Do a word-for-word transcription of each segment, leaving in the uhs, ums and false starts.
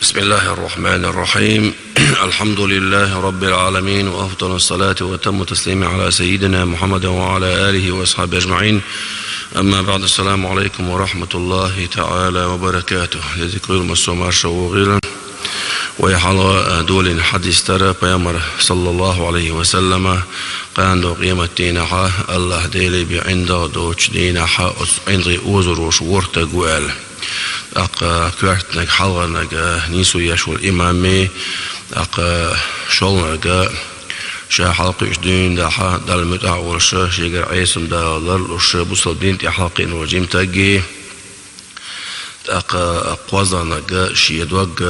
بسم الله الرحمن الرحيم. الحمد لله رب العالمين، وأفضل الصلاة وأتم التسليم على سيدنا محمد وعلى آله وأصحابه أجمعين. أما بعد، السلام عليكم ورحمة الله تعالى وبركاته. Деза кхоьлу массо марша вогӀийла. Вай хьалха долийна хьадис тара, Пайхамар, саллаллаху Ӏалайхи ва саллама, кхана къематдийнахьа, АллахӀ Деле бен ӀиндагӀ доцучу дийнахьа оцу ӀиндагӀе озор волуш ворхӀ стаг ву аьлла. ТӀаккха коьртаниг, хьалхарниг, нийсо еш волу имамий, тӀаккха шолгӀаниг, ша хьалакхуьучу дуьйна дахьа Далла муьтӀахь а волуш, шегара Ӏеса-м Дала ларлуш, бусалба дин тӀе хьалакхиъна волу жима стаггий, тӀаккха кхозлагӀниг, шен дог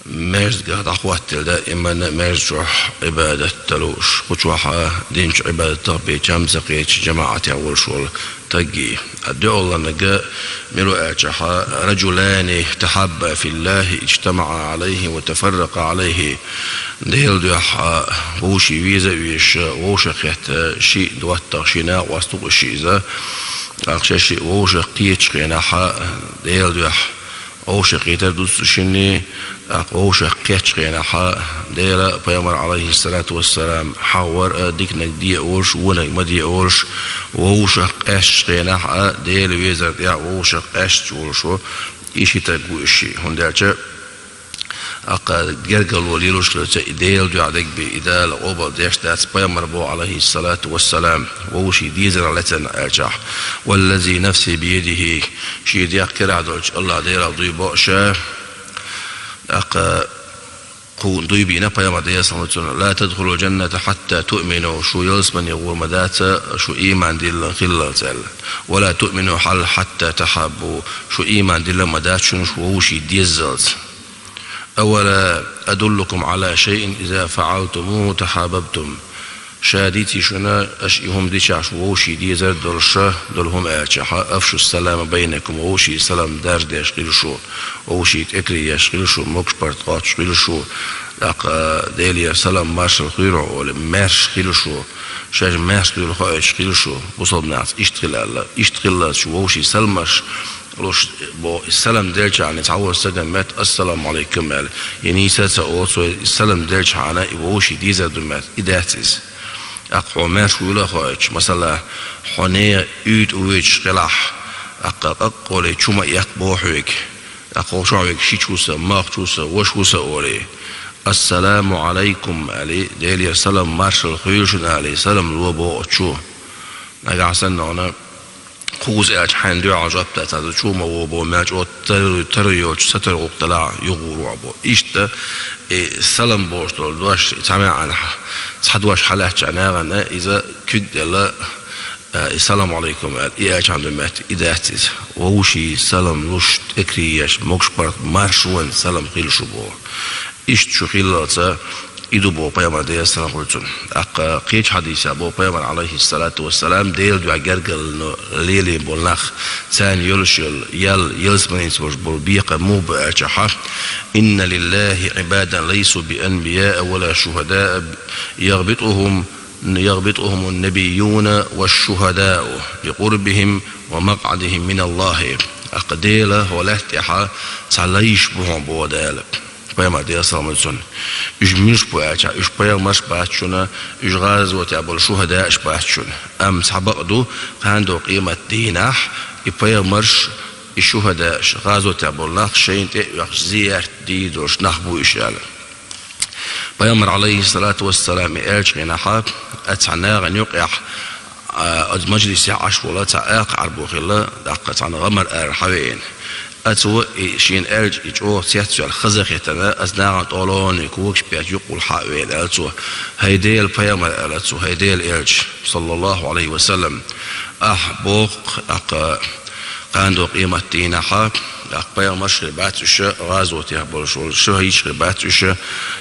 маьждигах дӀахӀоттийла даиманна а маьждиг чохь Ӏибадат дан лууш, кху чохь а динчу Ӏибадатах бен чам ца кхеташ жамаӀатехь волуш волу стаггий. ТӀаккха доьалгӀаниг мила ву аьлчахьа: رجلان تحابا في الله اجتمعا عليه وتفرقا عليه. Делан дуьхьа вовшийн веза а везаш, вовшахкхетта шиъ доттагӀа, ши накъост ву-кх уьш шиъ иза. ТӀаккха шаьш шиъ вовшах кхетачу хенахьа, Делан дуьхьа вовшах кхетар ду цу шинна, тӀаккха вовшах кхеттачу хенахьа, Дела а, Пайхамар, Ӏалайхиссалату вассалам, хьахавар а, диканиг де а волуш, вониг ма де а волуш, вовшах къаьстачу хенахь а, Делан везар тӀехь вовшах къаьсташ волуш ву, и ши стаг ву уьш шиъ. ХӀунда аьлча тӀаккха гергарло лелош хиларца и Делан дуьхьа дерг бен, и Дала къобал деш дац. Пайхамар боху, Ӏалайхиссалату вассалам, вовшийн дезарх лаьцна аьлчахь: والذي نفسي بيده, шен дегӀ карахь долчу АллахӀ Делах дуй боху ша. ТӀаккха кхунна дуй бина Пайхамар, Делера салам хуьлда цунна: لا تدخلوا الجنة حتى تؤمنوا, шу ялсамане гӀур ма дац, шу ийман диллина хиллалц аьлла. ولا تؤمنوا حتى تحابوا, шу ийман диллина ма дац шуна шу вовшийн деззалц. أولا أدلكم على شيء إذا فعلتموه تحاببتم. Ша дийций шуна, аша и хӀума дичахь шу вовшийн дезар долуш долу хӀума аьлчахьа: أفشوا السلام بينكم, вовшийн салам даржадеш хила шу, вовшийн тӀекаре еш хила шу, могуш-паргӀат кхоччуш хила шу, тӀаккха Делера салам маршалла хуьйла хьуна олий, маьрша хила шу, шаьш маьрша хуьйла хоуьйтуш хила шу, бусалба нахаца иштта хила аьлла. Иштта хиллалц шу вовшийн саламаш луш боху, и салам делчахьана цхьаволчу стагана моьтту: «Ассаламу Ӏалайкум», – аьлла. И нийса а ца олу цо, и салам делчахьана и вовшийн дезар ду моьтту, и дац иза. ТӀаккха хьо маьрша вуйла а хоуьйтуш, масала, хьо нехан уьйтӀа воьдуш хилахь, тӀаккха къаккъоле чу ма эккха боху хьоьга, тӀаккха хьо чохь верг шича ву сан, махча ву сан, ваша ву сан олий, «Ассаламу Ӏалайкум», – аьлла, Делера салам маршалла хуьйла шуна олий, салам ло боху чу. Нагахь санна хьуна кхузза аьлча, хьайна дуьхьал жоп дацахь, чу ма вон боху, мел чӀогӀа тар-, тар йолчу сатар гӀуллакх далахь, юхагӀур ву хьо боху. Иштта и салам бохуш долу дош, и цхьа маьӀна, цхьа дош хьалаьцча нахана, иза куьг а делла, а, и «Салам Ӏалайкум» аьлла, и аьлчахьана ду моьтту, и дац иза. Вовшийн салам луш, тӀекаре еш, могуш-паргӀат марша ван салам хила шу боху. Иштта шу хиллалца, и ду боху Пайхамар, Делера салам хуьлда цунна. ТӀаккха кхечу хьадисехь боху Пайхамар, Ӏалайхиссалату вассалам, Делан дуьхьа гергарло лелийна болу нах, царна йолуш йолу ял, ялсаманица болуш болу бекхам муха бу аьлчахьа: «إن لله عبادا ليسوا بأنبياء ولا شهداء يغبطهم، يغبطهم النبيون والشهداء لقربهم ومقعدهم من الله». ТӀаккха Делан хӀокху лаьтта тӀехь цхьа лайш бу хьуна боху Дала. Пайхамар, Делера салам хуьлда цунна. Уьш муьлш бу аьлчахь, уьш пайхамарш бац шуна, уьш гӀазотехь болу шухӀадааш бац шуна. Амма цхьа бакъ ду, кхана долу къематан дийнахь и пайхамарш, и шухӀадааш, гӀазотехь болу нах шайна тӀе а оьхуш, зиярт дийр долуш нах бу уьш аьлла. Пайхамар, Ӏалайхиссалату вассалам, и аьллачу хенахь, оцу цхьана нахана юкъехь, а, оцу мажлисехь Ӏаш волу цхьа акха Ӏарбо хилла, тӀаккха цхьана гӀамар ара хьавеана. Оцо и шена аьллачу и чӀогӀа цецваьлла, хаза а хетина, оцу нахана тӀе лоьхна когаш бетташ юккъехула хьа а веана, аьлла цо: «ХӀай Делан пайхамар», – аьлла цо, – «хӀай Делан элча, саллаллаху Ӏалайхи ва саллам, ахь боху-кх, тӀаккха кхана долу къематан дийнахь, тӀаккха пайхамарш хир бац уьш, гӀазотехь болуш волу шахӀидаш хир бац уьш,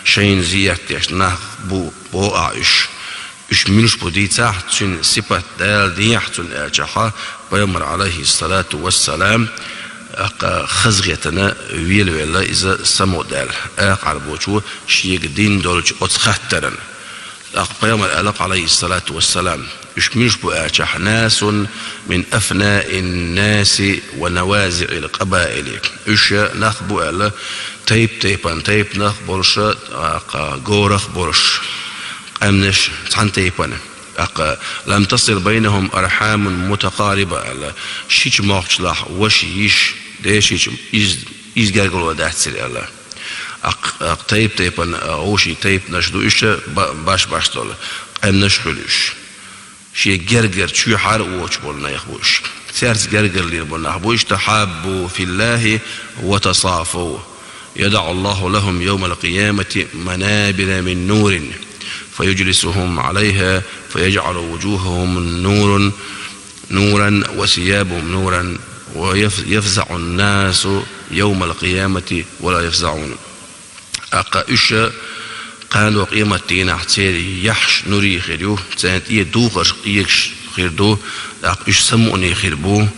шайна зиярт деш нах бу боху ахь уьш. Уьш муьлш бу дийцахь, цуьнан сипат Дала дехьа цунна», – аьлчахьа, пайхамар, Ӏалайхиссалату вассалам, тӀаккха хазахетина, велавелла иза самукъадаьлла, акха Ӏарбочо шега дина долчу оцу хаттаран. ТӀаккха пайхамар аьлла-кх, Ӏалайхиссалату вассалам: Уьш муьлш бу аьлчахь: «Насун мин афнаин наси ва навазиил къабаили». Уьш нах бу аьлла, тайп-тайпан тайпанах болуш, тӀаккха горах болуш, къаьмнаш цхьана тайпана. ТӀаккха: «Лам тасил байнахум архьамун мутакъариба», аьлла, шича мохчалахь ваша йиш, дешича из, из гергало даццира аьлла. ТӀаккха, тӀаккха тайп-тайпана, а, вовшийн тайпанаш ду уьш, ба-, баш-баш долу, къаьмнаш хуьлу уьш. Шен гергара чоьхьара а воцуш болу нах бу уьш. Цаьрца гергарлера болу нах бу уьш: «Тахьаббу филлахи ва тасафу. ЯдаӀу Аллаху лахум йовмал къиямати манабира мин нурин, фаюджлисухум алайха, фаяджӀалу вуджухахум нуран, нуран ва сиябахум нуран, ва яф-, яфзаӀун насу йовмал къиямати ва ла яфзаӀун». ТӀаккха уьш кхана къематдийнахь церан яххьаш нур хир ю, царна тӀе духарш къегаш хир ду, тӀаккха уьш самукъане хир бу.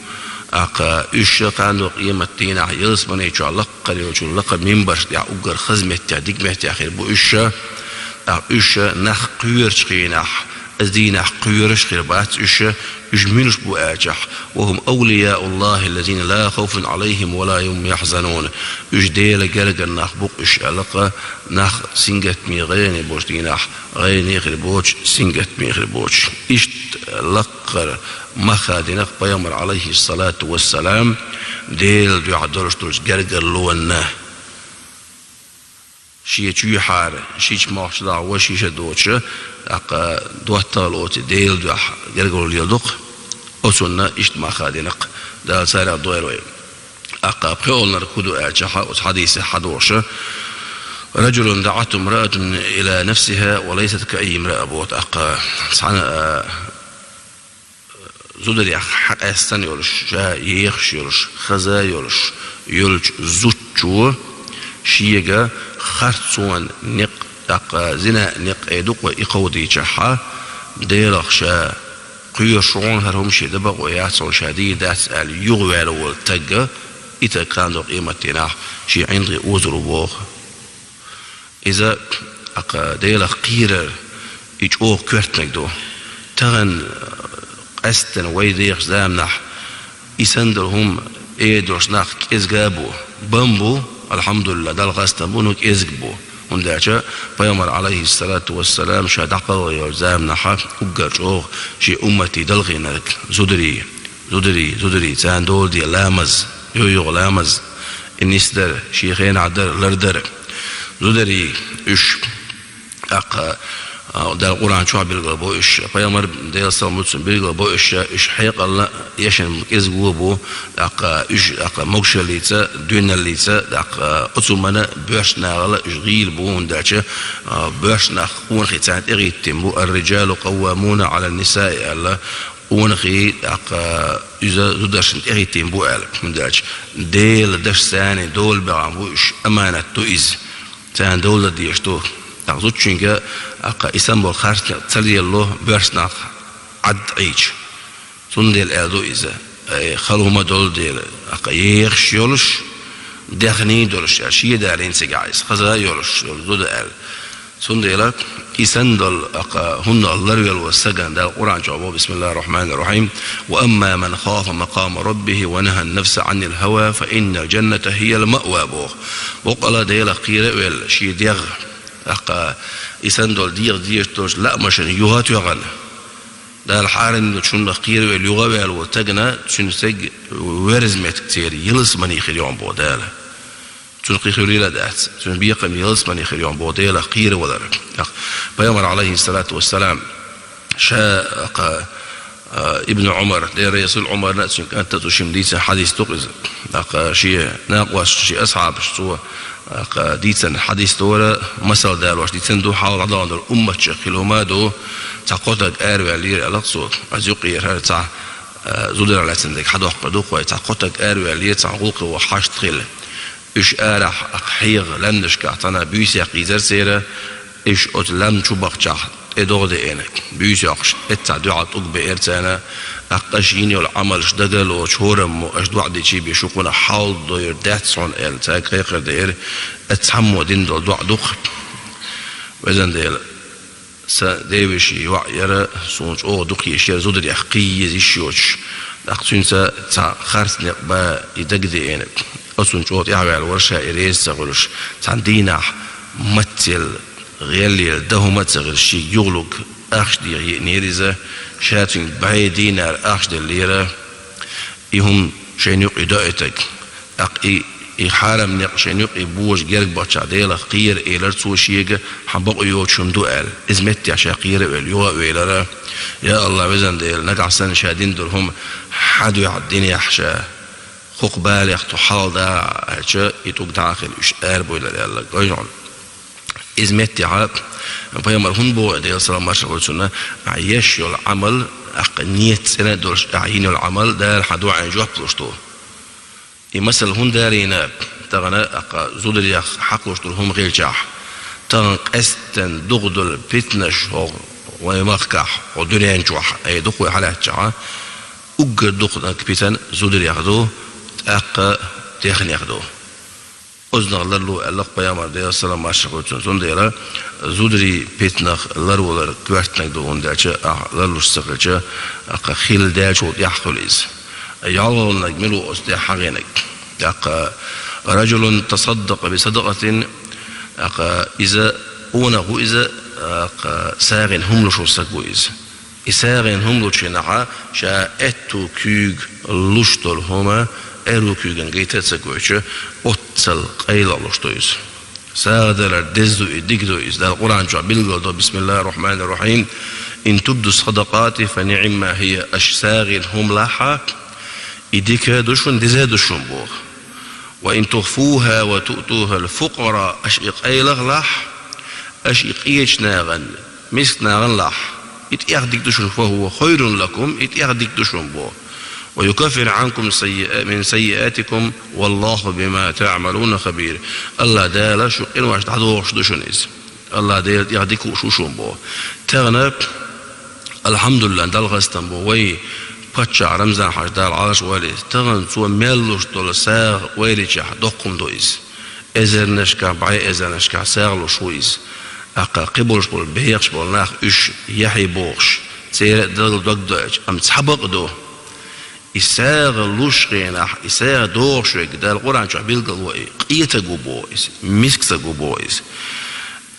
ТӀаккха уьш кхана къематдийнахь ялсамани чохь лаккхара йолчу лакха минбарш тӀехь уггар хаза меттехь, дика меттехь хир бу уьш. ТӀаккха уьш нах кхоьручу хенахь, оцу дийнахь кхоьруш хир бац уьш, уьш муьлш бу аьлчахь: «Ва хум авлияуллахи ллазина ла хавфун алайхим ва ла хум яхзанун». Уьш Делан гергара нах бу-кх уьш аьлла-кх, нах сингаттаме, гӀайгӀане болчу дийнахь гӀайгӀане хир боцуш, сингаттаме хир боцуш. Иштта лаккхара мах а дина-кх Пайхамар, алайхиссалату вассалам, Делан дуьхьа долуш долчу гергарлонна. Шен чоьхьара, шича мохчалахь ваша йиш а доцуш, тӀаккха доттагӀалла оцу Делан дуьхьа гергарло леладо-кх, оцунна иштта мах а дина-кх, Дала царех дойла вай. ТӀаккха пхоьалгӀаниг хӀун ду аьлчахь, оцу хьадисехь хьадогӀуш: «Раджулун даӀатху имраатун ила нафсиха ва лайсат ка айи имраа», боху. ТӀаккха цхьана, а, зударех хьакъаьстина йолуш, ша ехаш йолуш, хаза йолуш йолчу зудчо шега харцонан некъ, тӀаккха зинан некъ эр ду-кх вай, и кховдийчахьа, Делах ша кхоьруш ву хьуна, хӀара хӀума шен дан бакъо яц хьуна, ша дийр дац аьлла юхаваьлла волу стаг, и стаг кхана къематдийнахь шен ӀиндагӀе озор ву боху. Иза, тӀаккха, Делах кхерар, и чӀогӀа коьртаниг ду. Тахана, а, къаьсттина вай дехачу заманахь и санна долу хӀума эр долуш нах кӀезиг а бу. Бан бу, алхьамдулиллахӀ, Далла хастам бу, но кӀезиг бу. ХӀунда аьлча Пайхамар, алайхиссалату вассалам, ша дӀакхалхар йолчу заманахьа уггар чӀогӀа шен умматан далхийнарг зударий, зударий, зударий, царна дола де ламаз, юха-юха ламаз, и нисдар, шен хенахь дар, лардар. Зударий, уьш, тӀаккха, а, Дала Къуръан чохь билгал бо уьш. Пайхамар, Делан салам-маршалла хуьлда цунна, билгал бо уьш, уьш хьекъална, эшна кӀезиго бу, тӀаккха уьш, тӀаккха могушаллица, доьналлица, тӀаккха оцу хӀуманна боьрша нахала уьш гӀийла бу, хӀунда аьлча, а, боьрша нах къонахий царна тӀехӀиттина бу, «Ар-риджалу къаввамуна Ӏалан-нисаи», аьлла, къонахий, тӀаккха иза зударшна тӀехӀиттина бу аьлла, хӀунда аьлча Делан дашца царна дола бахьана бу уьш, аманат ду иза. Царна дола дан дезаш ду. ТӀаккха зудчуьнга, тӀаккха и санна болу харц некъ ца лелало, боьрша нах Ӏад Ӏийча. Цундела аьлла ду иза, э, хала хӀума долу дела, тӀаккха ехаш йолуш, даьхний долуш аьлла, шен далийна цигахь иза, хаза йолуш йолу зуда аьлла. Цундела и санна долу, тӀаккха, хӀуманах ларвелла волу стагана Дала Къуръан чохь боху: «Бисмиллахир-рахманир-рахим. Ва амма ман хафа макъама раббихи ва нахана нафса Ӏанил хава, фа иннал джанната хиял маъва», боху. Боккъала Делах кхера а велла, шен дегӀ, тӀаккха, и санна долу дегӀа дезаш долчу лаамашна юха а тоьхна, Дала хьарам долчу хӀуманах кхера а велла, юха а ваьлла волу стагана, цуьнан стаг верза меттиг церан ялсамани хир ю хьуна боху Дала. Цунна кхин хуьлийла а дац, цуьнан бекхам ялсамани хир ю хьуна боху Делах кхеравалар. Пайхамар, алайхиссалату вассалам, ша, тӀаккха, а, Ибн Ӏумар, Делан Расул Ӏумарна а, цуьнан кӀанта а цу шимма дийцина хьадис ду-кх иза. ТӀаккха шен накъосташна, шен асхьабашна цо, тӀаккха, дийцина хьадис ду-кх, масал далош дийцина ду, хьалха дӀадахана долу умматех хилла хӀума а ду, цхьа кхо стаг араваьллера аьлла-кх цо. Иза юккъера хӀара цхьа, а, зударий лаьцна дерг хьадоккхур ду-кх вай, цхьа кхо стаг араваьллера, цхьана гӀуллакхо хьашт хилла. Уьш арахь, тӀаккха, хьеха лаьмнашкахь цхьана буьйсех кхийзара церан, уьш оцу лам чу бахчахь тӀе догӀа деана, буьйса йоккхуш, эццахь дуьхьал тӀулг беара царна, тӀаккха аша йина йолу Ӏамалш дагара лоцуш хӀораммо аша доӀа дичи бен шу кхунах хьалдойур дац хьуна аьлла, цаьрга кхайкхар деара, эццахь цхьаммо дина долу доӀа ду-кх. Везан Дела, Сан девешин йоӀ яра, суна чӀогӀа дукха еза яра, зударех кхин еза йиш йоцуш. ТӀаккха цуьнца цхьа харц некъ бан и дагадеана. Оцунна чӀогӀа тӀаьхьаваьлла вара ша и реза ца хуьлуш. Цхьана дийнахь маццел, гӀеллел дан хӀума а ца хилла, шега юхалург ахча деха йиънера иза, ша цуьнга бӀе динар ахча деллера. И хӀума шайна юкъе доуьйтург. ТӀаккха и, и хьарам некъ шайна юкъе божа герга бахчахь Делах кхера, элира цо шега, хьан бакъо йоцуш хӀума ду аьлла. Иза меттехь ша кхера а велла, юха а велара: «Я АллахӀ, везан Дела, нагахь санна ша дина долу хӀума хьан дуьхьа динехь ша, хӀокху балех тхо хьалха дагӀахь», аьлча, и тӀулг дӀа а хилла, уьш арабевлира аьлла. Гой хьуна. Иза меттехь пайхамара хӀунда боху, Делан салам-маршалла хуьлда цунна, ахьа еш йолу Ӏамал, тӀаккха нийят цӀена а долуш, ахьа йина йолу Ӏамал Дала хьан доӀина жоп луш ду. И масал хӀунда далийна, тахана, тӀаккха зударех хьакхалуш долу хӀума хилчахь, тахана къаьсттина дукха долу питанаш хӀокху вайн махкахь, хӀокху дуьнен чохь, ай, дукха вай хьалаьцчахьа, уггар дукханиг питана зударех ду, тӀаккха технех ду. Оцунах ларло аьлла-кх пайхамара, Делан салам-маршалла хуьлда цунна. Цундела зударий питанах ларвалар коьртаниг ду, хӀунда аьлча ахьа ларлуш ца хилча, тӀаккха хилла даьллачул тӀаьхьа хуьлу иза. ЙолхалгӀаниг мила ву оцу тӀехь хьахийнарг? ТӀаккха: «Раджулун тасаддакъа би садакъатин», тӀаккха иза къонах ву иза, тӀаккха сагӀина хӀума луш волу стаг ву иза. И сагӀина хӀума лучу хенахь ша аьтту куьйга луш долу хӀума аьрру куьйгана гайта а ца гойтуш, оццул къайлаха луш ду иза. СагӀа далар деза ду и, дика ду иза. Дала Къуръан чохь билгалдо: «Бисмиллахир-рахманир-рахим. Ин тубду садакъати фа ниъма хия». Аша сагӀина хӀума лахь, и дика а ду шуна, деза а ду шуна, боху. «Ва ин тухфуха ва туътухал фукъара», аша и къайлаха лахь, аша и къечу нахана, миска нахана лахь, и тӀех дика ду шуна, «фа хува хайрун лакум», и тӀех дика ду шуна, боху. «Ва юкаффир Ӏанкум саййиа-, мин саййиатикум, валлаху бима таъмалуна хабир». АллахӀ Дала шун къинош дӀадохуш ду шуна иза. АллахӀ Дела тӀех дика хууш ву шуна, боху. Тахана, алхьамдулиллахӀ, Далла хастам бу, вай паччахь Рамзан-Хьаьжа, Дала Ӏалаш войла иза. Тахана цо мел луш долу сагӀа ойла йичахь, доккха хӀума ду иза. Эзарнашкахь, бӀе эзарнашкахь сагӀа луш ву иза. ТӀаккха кхиболуш болу, бехаш болу нах уьш яхье бохуш, церан а Далла дог доуьйтуш, амма цхьа бакъ ду. И сагӀа луш хенахь, и сагӀа дохуш верг, Дала Къуръан чохь билгало и, къе стаг ву боху иза, миска стаг ву боху иза.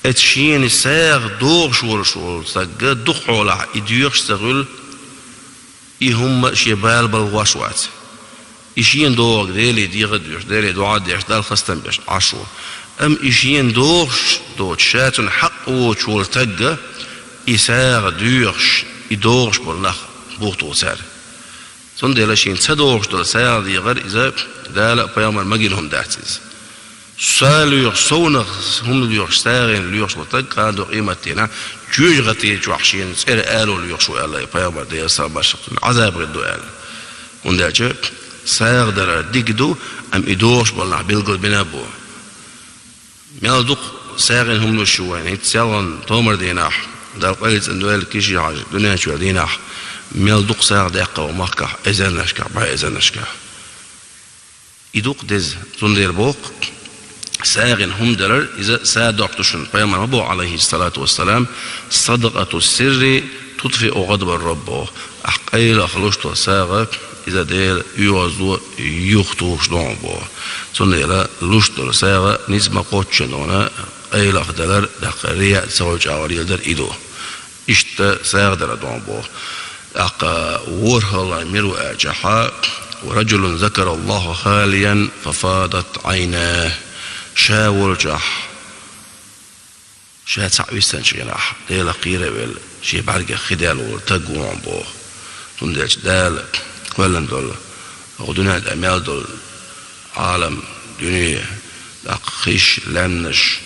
Эцу шена сагӀа дохуш волуш волу стаг дукха хьолахь и доьхуш ца хуьлу, и хӀумма а шен бала балхош вац. И шена догӀург Деле дегӀа а доьхуш, Деле доӀа а деш, Далла хастам беш Ӏаш ву. Амма и шена дохуш доцуш, ша цунна хьакъ воцуш волу стагга и сагӀа доьхуш, и дохуш болу нах бухту цара. Цундела шена ца догӀуш долу сагӀа дегӀар иза Дала а, пайхамар а магийна хӀума дац иза. Са лоьхуш, совнах хӀума лоьхуш, сагӀина лоьхуш волу стаг кхана долу къематдийнахь жоьжахати чохь шена цӀера ало лоьхуш ву аьлла, и пайхамар, Делан салам-маршалла хуьлда цунна, Ӏазап хир ду аьлла. ХӀунда аьлча сагӀа дар дика ду, амма и дохуш болу нах билгал бина а бу. Мел дукха сагӀина хӀума луш ю вайна хӀинца селхана томар-дийнахь, Дала къайле цӀена дойла Киши-Хьаьжа дуьнен чу велла дийнахь, мел дукха сагӀа даьккхина ву махкахь, эзарнашкахь, бӀе эзарнашкахь. И дукха деза, цундела боху, сагӀина хӀума далар, иза са доккхуш ду шуна, пайхамар ма боху, Ӏалайхиссалату вассалам: «Садакъату сирри тутфиу гӀадабар Рабби». Ахь къайлаха луш долу сагӀа, иза Делан оьгӀазло юхатухуш ду хьуна боху. Цундела луш долу сагӀа ницкъ ма кхоччу шуна, къайлаха далар, тӀаккха рияъ ца хуьлу чӀагӀо леладар и ду. Иштта сагӀа дар ду хьуна боху. ТӀаккха ворхӀалгӀа мила ву аьлчахьа: «Ва раджулун закараллаха халиян фафадат Ӏайнаху». Ша волчохь, ша цхьаъ виссанчу хенахь, Делах кхера а велла, шен бӀаьргех хи даьлла волу стаг ву хьуна боху. Цундела Дала кхоьллина долу, оха дуьнен тӀехь мел долу Ӏалам, дуьне, тӀаккха хиш, лаьмнаш,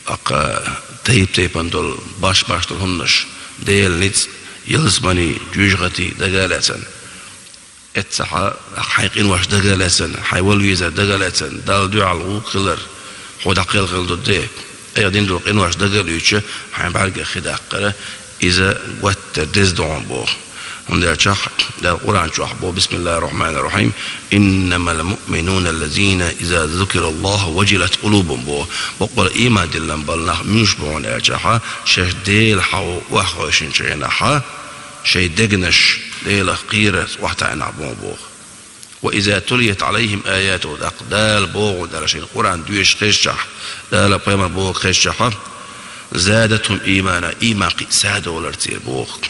тӀаккха тайп-тайпана долу, баш-баш долу хӀуманаш, Делан ницкъ, ялсамани, жоьжахати дага а лаьцна. Эццахьа хьайн къинош дага а лаьцна, хьайн вала везар дага а лаьцна, Далла дуьхьал гӀуллакх хилар, хьо дӀакхелхина ду де, айхьа дина долу къинош дага а луьйча, хьайн бӀаьргех хи даккхара, иза гуттар деза ду хьуна боху. ХӀунда аьлча Дала Къуръан чохь боху: «Бисмиллахир-рахманир-рахим. Иннамал муъминуна аллазина иза зукираллаху важилат къулубухум», боху. Баккъала ийман диллина болу нах муьлш бу аьлча, шаьш Дела хьахо охьахевшинчу хенахь, шайн дегнаш Делах кхерар охьатаьӀна бу боху. «Ва иза тулият алайхим аятуху», тӀаккха Дала боху аьлла шайна Къуръан доьшуш хезчахь, Дала пайхамар боху хезчахь, «задатхум иймана», ийман кхин а садолар церан боху.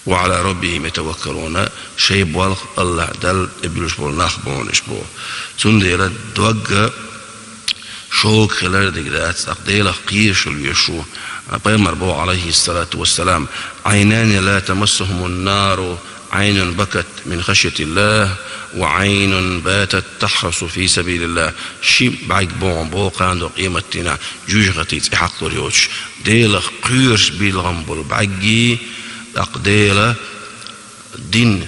«Ва ала раббихим ятаваккалуна», шайн болх Аллах Далла тӀе буьллуш болу нах бу уьш боху. Цундела догга шога хилар дика дац, тӀаккха Делах кхераш хила везаш ву. Пайхамар боху, алайхиссалату вассалам: «Айнани ла тамассухумун нару, айнун бакат мин хашятиллах, ва айнун батат тахрасу фи сабилиллах». Ши бӀаьрг бу боху кхана долу къематдийнахь жоьжахатин цӀе хьакхалур йоцуш, Делах кхоьруш билггал болу бӀаьргий, тӀаккха Делан дин,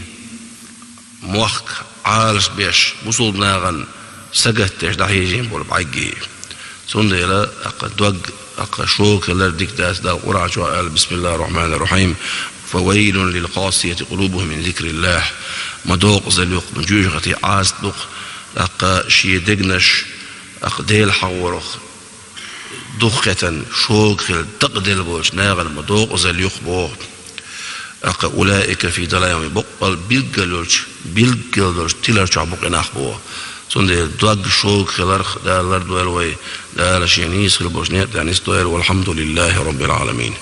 мохк Ӏалашбеш, бусалба нахана сагатдеш дӀахьежийна болу бӀаьргий. Цундела тӀаккха дог, тӀаккха шога хилар дика дац, Дала Къуръан чохь аьлла: «Бисмиллахир-рахманир-рахим. Фавайлун лил къасияти къулубухум мин зикриллах». Ма докъазалла ю-кх, ма жоьжахатин Ӏазап ду-кх, тӀаккха шен дегнаш, тӀаккха Дела хьахорах дукха кхетта, шога хилла, дакъаделла болчу нахана ма докъазалла ю-кх боху. ТӀаккха: «Улаика фи далалин мубин», баккъал билггал йолчу, билггал долчу тилар чохь бу-кх и нах боху. Цундела дог шога хиларх Дала лардойла вай, Дала шен нийса хир болчу некъа тӀехь нисдойла. Валхьамдулиллахи раббил Ӏаламин.